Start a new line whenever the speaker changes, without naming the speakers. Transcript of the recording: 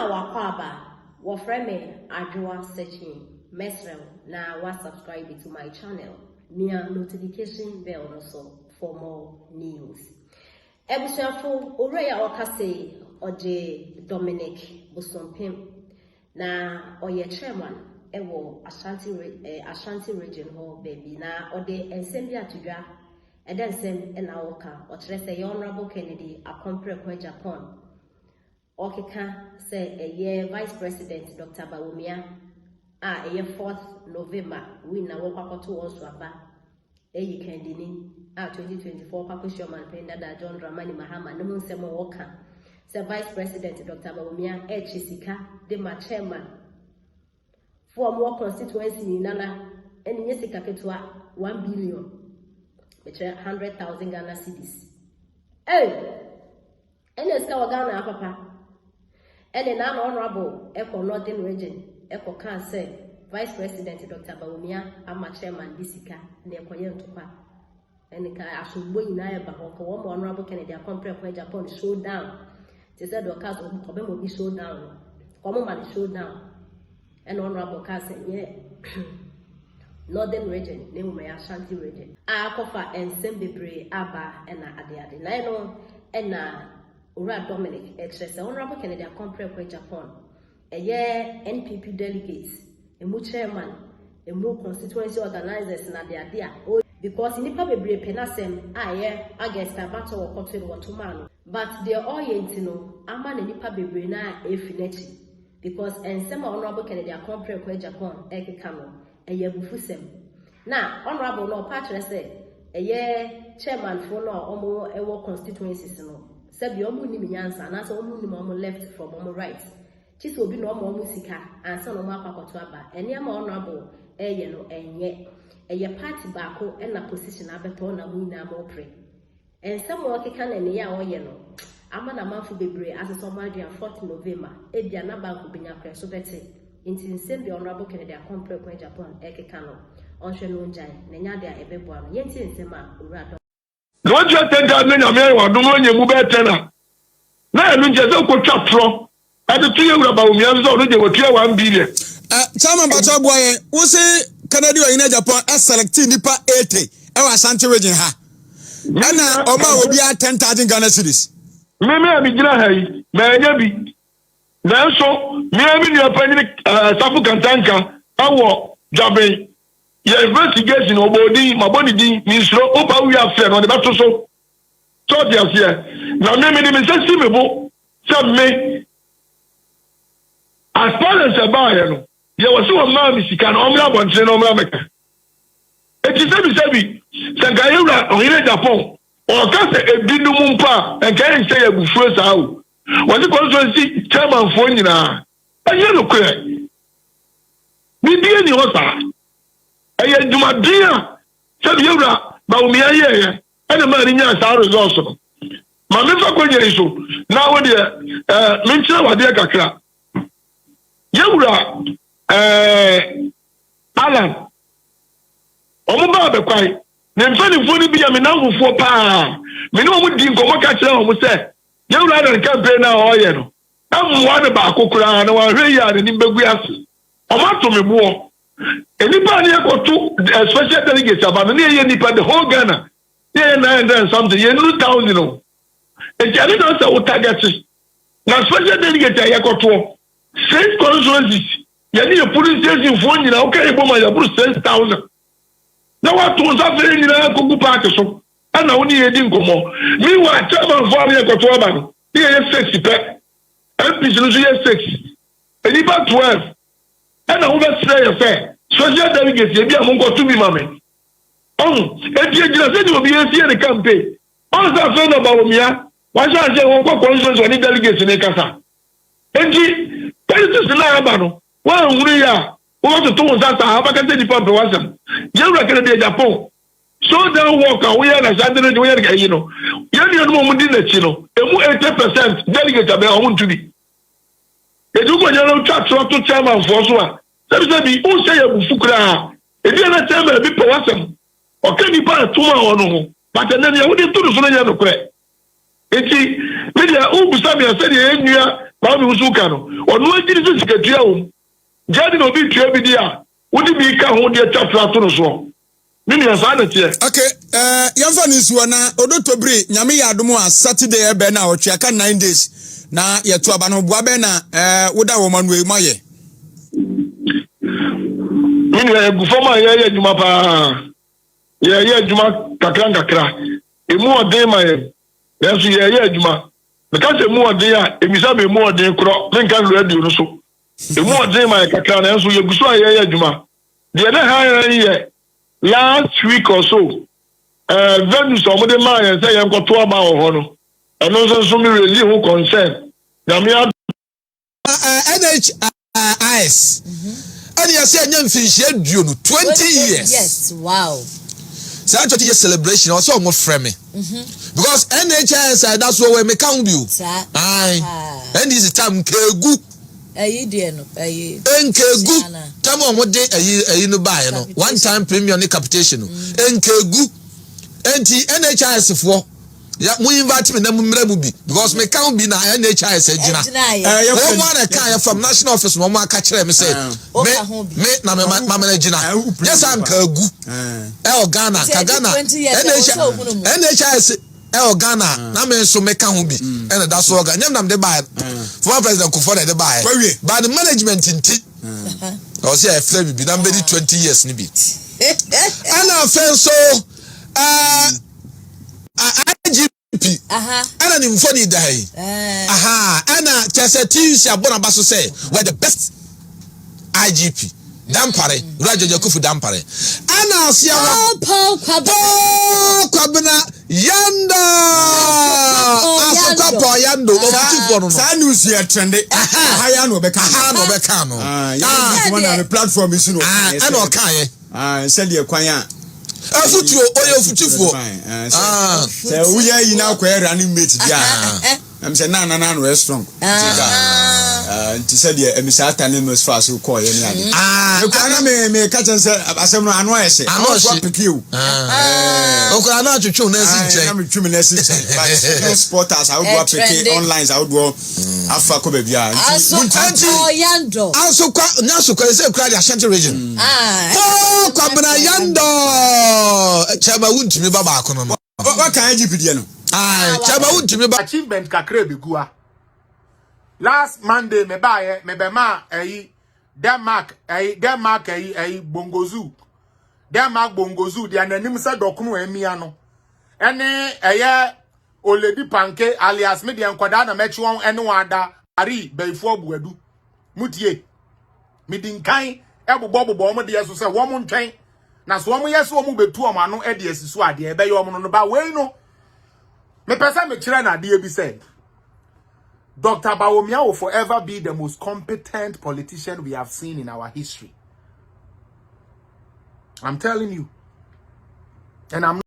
Mema wo akwaaba, wɔfrɛ me Adwoa Searching. Mɛsrɛ wo na wa subscribe to my channel, mia notification bell no so for more news. Abusuafo, owura yi a ɔka se ɔgye Dominic Bosompem na ɔyɛ chairman ɛwɔ Ashanti Region hɔ baabi na ɔde nsɛm bi ato dwa. Ɛdɛ nsɛm ɛna ɔka ɔkyerɛ sɛ yɛ Honorable Kennedy Akɔmprɛko Agyapong ɔkeka sɛ ɛyɛ Vice President Dr. Bawumia a ɛyɛ 4th November win na wɔkɔ akɔto wɔn so aba ɛyi kandini a 2024 kɔ akɔhyia ɔmanpanyin dada John Dramani Mahama ne ho nsɛm a wɔka sɛ Vice President Dr. Bawumia ɛrekye sika de ma chairman fo a wɔwɔ constituency nyinara, ɛne nye sika ketewa, 1 billion, mekyerɛ 100,000 Ghana cedis. Ɛy, ɛna sika wɔ Ghana apapa. Ɛne na Honorable ɛkɔ Northern Region ɛkɔ kaa sɛ Vice President Dr. Bawumia ama chairman bi sika na ɛkɔyɛ ntokwa, ɛne ka asombo nyinaa ɛba hɔ kɔ wɔn ma Honorable Kennedy Akɔmprɛko Agyapong showdown te sɛ deɛ ɔka sɛ ɔbɛma obi showdown no, kɔn ma no showdown. Ɛna Honorable kaa sɛ nyɛ Northern Region na mmom ɛyɛ Ashanti Region a akɔfa nsɛm bebree aba ɛna adeade na ɛno ɛna Owura Dominic ɛkyerɛ sɛ Honorable Kennedy Akɔmprɛko Agyapong ɛyɛ NPP delegates emu chairman, emu constituency organizers na adeade a o because nipa bebree pɛ n'asɛm a ɛyɛ August abatɔ wɔ kɔtɔ no wɔto maa no, but deɛ ɔyɛ nti no ama na nipa bebree na efi n'akyi because nsɛm a Honorable Kennedy Akɔmprɛko Agyapong ɛkeka no ɛyɛ abufusɛm. Na Honorable no ɔpa kyerɛ sɛ ɛyɛ chairmanfoɔ no a wɔn ɛwɔ constituencies no, sɛbi wɔn nim nyansa anaasɛ wɔn nim wɔn left from wɔn right, kyi sɛ obi na ɔma wɔn sika ansa na wɔn akɔ akɔto aba. Nneɛma Honorable ɛyɛ no ɛnyɛ ɛyɛ party baako ɛna position abɛtɔ na mo nyinaa mo pere. Nsɛm a ɔkeka na ne yɛ a ɔyɛ no ama na amanfo bebree asesɛ ɔmo adwene a 4th November ebia na banko benya korɛ so bɛte. Nti nsɛm bi Honorable Kennedy Akɔmprɛko Agyapong ɛkeka no, ɔnhwɛ no ngyae na ɛnyɛ ade a ɛbɛboa no. Yɛntie nsɛm a owura dɔm
Na watua 10,000 na Nyame ayɛ wadom na ɔnya mu bɛyɛ 10 a na ɛno nkyɛ sɛ wokɔtwa torɔ ɛde to yɛ wura Bawumia nso sɛ ɔno deɛ watua 1 billion.
Chairman Bacho, boa yɛn. Wo se Kennedy Ɔyene Agyapong ɛselect nipa 80 ɛwɔ Ashanti Region ha ɛna ɔma a obiara 10,000 Ghana cedis.
Meme a megyina ha yi, maanya bi, nanso mea me nua panyini Safo Kantanka ɛwɔ Dwaben yɛ investigation, ɔbɔ din, mabɔ ne din, mensuro. Wopa wie afrɛ no, ɔde bɛto so sɛ ɔte aseɛ. Na me mede me nsa si me bo sɛ me as far as ɛbaayɛ no deɛ wɔ sɛ wɔmaa me sika no, ɔmmra abɔntene na ɔmmra mɛka. Eti sɛbisɛbi, sɛ nka yɛwura Ɔhene Agyapong ɔka sɛ ebinom mpo a nka yɛ nhyɛ yɛ abufuo saa o, wɔde constituency chairmanfoɔ nyinaa, ɛnyɛ nokorɛ. Biribi ni hɔ saa. Ɛyɛ dwumaden a sɛbi yɛwura Bawumia yɛɛyɛ ɛna maa ne nyaa saa results no. Ma mefa kɔnya yi so na wo deɛ menkyerɛ wadeɛ kakra. Yɛwura Alan, ɔmo baa bɛkwae ne mpanimfoɔ no bi yɛ me namfofoɔ paa. Me ne wɔn di nkɔmmɔ ka kyerɛ wɔn sɛ yɛwura Alan campaign no a ɔreyɛ no ɛmmoa no baako koraa na wɔahwɛ yi a n'anim bɛgu ase. Ɔmo ato me boɔ. Nnipa a ne yɛkɔto special delegate aba no ne yɛyɛ nipa the whole Ghana ne yɛyɛ 900 and something, yɛnuru thousand o. Nti ɛne na sɛ wo target na special delegate a yɛkɔtoɔ six constituencies, yɛne yɛ polling station foɔ nyinaa, woka yɛ bɔ ma yɛboro 6,000 na wato nsa fɛ nyinaa kɔgu park so ɛna wo ne yɛdi nkɔmmɔ. Meanwhile, chairman foɔ a ne yɛkɔto aba no ne yɛyɛ six pɛ, MPs no nso yɛ six, nnipa 12, ɛna wobɛsrɛ yɛ sɛ special delegate ebi a monkɔto bi ma me. Ɔho eti egyina sɛdeɛ obi esie ne campaign. Ɔn sɛ afei na Bawumia wahyɛ ahyɛ wɔn kɔ constituency, ɔne delegate ne kasa. Eti politics na aba no, wɔn ahunu yi a wɔbɛtoto wɔn nsa saa abɛka sɛ nipa mpɛ wasɛm. Yɛwura Kennedy Agyapong showdown work a woyɛ na hyɛ no de woyɛ no ayi no, yɛn nuanom a wɔn di n'akyi no emu 80% delegate abɛn wɔn ntu bi. Eti wokɔ no twa torɔ to chairman foɔ so a, sɛbisɛbi, wonhyɛ yɛ abufu koraa. Ebi a na chairman bi pɛ wasɛm, ɔka nipa atum a ɔno ho, but ɛnɛ nea wode to no so no nyɛ nokorɛ. Nti me deɛ, wobusa me a, sɛdeɛ yɛn nua Kwame Wusu ka no, ɔno agyiri sɛ sikatua wɔ mu. Gya de na obi tua bi di a, wode bi ka ho de atwa fra to no soɔ. Me nua, saa na ɛteɛ.
Ok, eh, yɛmfa no nsuo na Odotobiri, Nyame yɛ adom a, Saturday ɛbɛn na ɔtwe aka 9 days na yɛto aba no, boa bɛn na eh, woda wɔn ano yi moayɛ?
Me nua, yɛgu fam a yɛyɛ adwuma paa. Yɛyɛ adwuma kakra nkakra. Emu ɔden ma yɛn, nanso yɛyɛ adwuma. Meka sɛ emu ɔden a, emisa me emu ɔden korɔ, menka no radio no so. Emu ɔden ma yɛn kakra, nanso yɛgu so a yɛyɛ adwuma. Deɛ ne ha yɛn yɛ last week or so, venues a wɔde maa yɛn sɛ yɛnkɔto aba wɔ hɔ no, ɛno nso me raise ho concern. Nyame adom.
NHIS ɛne yɛsɛ ɛnyɛ mfinhyia 20, 20 years. Saa 20 years celebration, ɔsɛ ɔmo frɛ me because NHIS a ɛda so wɔ meka ho bio. Ae, NDC time nkeegu.
Ɛyi deɛ no ɛyi.
Nkeegu tam a ɔmo de ɛyi no baeɛ no, one time premium ne capitation no, nkeegu. Nti NHIS foɔ ya, mo invite me na mo mmerɛ mu bi because meka ho bi na NHIS agyina.
Ɛgyina yɛ.
Wɔn mu ana ka yɛ from national office na wɔn aka kyerɛ me sɛ
Woka
me
ho bi.
Me na me ma me gyina nyɛ sɛ nka agu ɛwɔ Ghana
Sɛ
ka
ɛdi
Ghana
20 years, ɛwɔ sɛ ohunu mu.
NHIS ɛwɔ Ghana na me nso meka ho bi ɛna da so wɔ Ghana. Nyɛ nam de baayɛ, former President Kufuor na ɛde baayɛ.
Wawie.
But the management nti ɔwɔ sɛ ɛfrɛ mi bi na mbɛdi 20 years ni bi. Ɛna afei nso IGP ɛna ne mfoni da yi. Aha, ɛna kyerɛ sɛ TUC abɔ n'aba so sɛ wɔyɛ the best IGP, Dampare, Wura George Akuffo Dampare. Ɛna aseɛ hɔ
Paul Kwabena.
Paul Kwabena Yanda.
Asokwa
Asokwa Paul Yando ofutifoɔ no.
Saa news yɛ trend aha yɛ na ɔbɛka.
Aha na ɔbɛka no.
Ah, yɛn ah, na platform yi so na
Ah,
ɔka.
Ɛna ɔkaeɛ.
Ah, sɛdeɛ kwan a
afutuo, ɔyɛ ofutifoɔ.
Ah, sɛ woyɛ yi na akɔyɛ running mate bi a, ɛm sɛ na ɔyɛ strong. Nti sɛdeɛ ɛmi saa ta ne mɛ fa so kɔɔ yɛ ne ade. Mekura na me ka kyɛn sɛ asɛm no ano ayɛ hyɛ.
Ano
Amanfoɔ
ɔhye.
Apeke o.
Okura na atwitwi wo nan si
Na
nkyɛn.
metwi me nan si nkyɛn, but news portals ahodoɔ apeke,
Trending.
online ahodoɔ afa kɔ baabi a nti
Asokwa Paul Yando.
Asokwa nya asokwa sɛ kura de Ashanti Region. Paul Kwabena Yando, Chairman Wontumi ba baako no.
Waka IGP deɛ no.
Aye, Chairman Wontumi ba.
Achievement kakra ebegu a last Monday me baayɛ me bɛma ɛyi Denmark, ɛyi Denmark, ɛyi Bongozu, Denmark Bongozu deɛ n'anim sɛ dɔkono emia no, ɛne ɛyɛ Oledi Panke alias me deɛ nkwadaa na mɛkyi wɔn, ɛne wɔn ada ari bɛyifoɔ buadu mutie. Me di nkan ɛbobɔ bobɔ wɔn deɛ so sɛ wɔn ntwɛn na so wɔn yɛ so wɔn bɛtu wɔn ano ɛde asi so adeɛ ɛbɛyɛ wɔn no ba wei no. Mepɛ sɛ mekyerɛ no adeɛ bi sɛ Dr. Bawumia will forever be the most competent politician we have seen in our history. I'm telling you. And I'm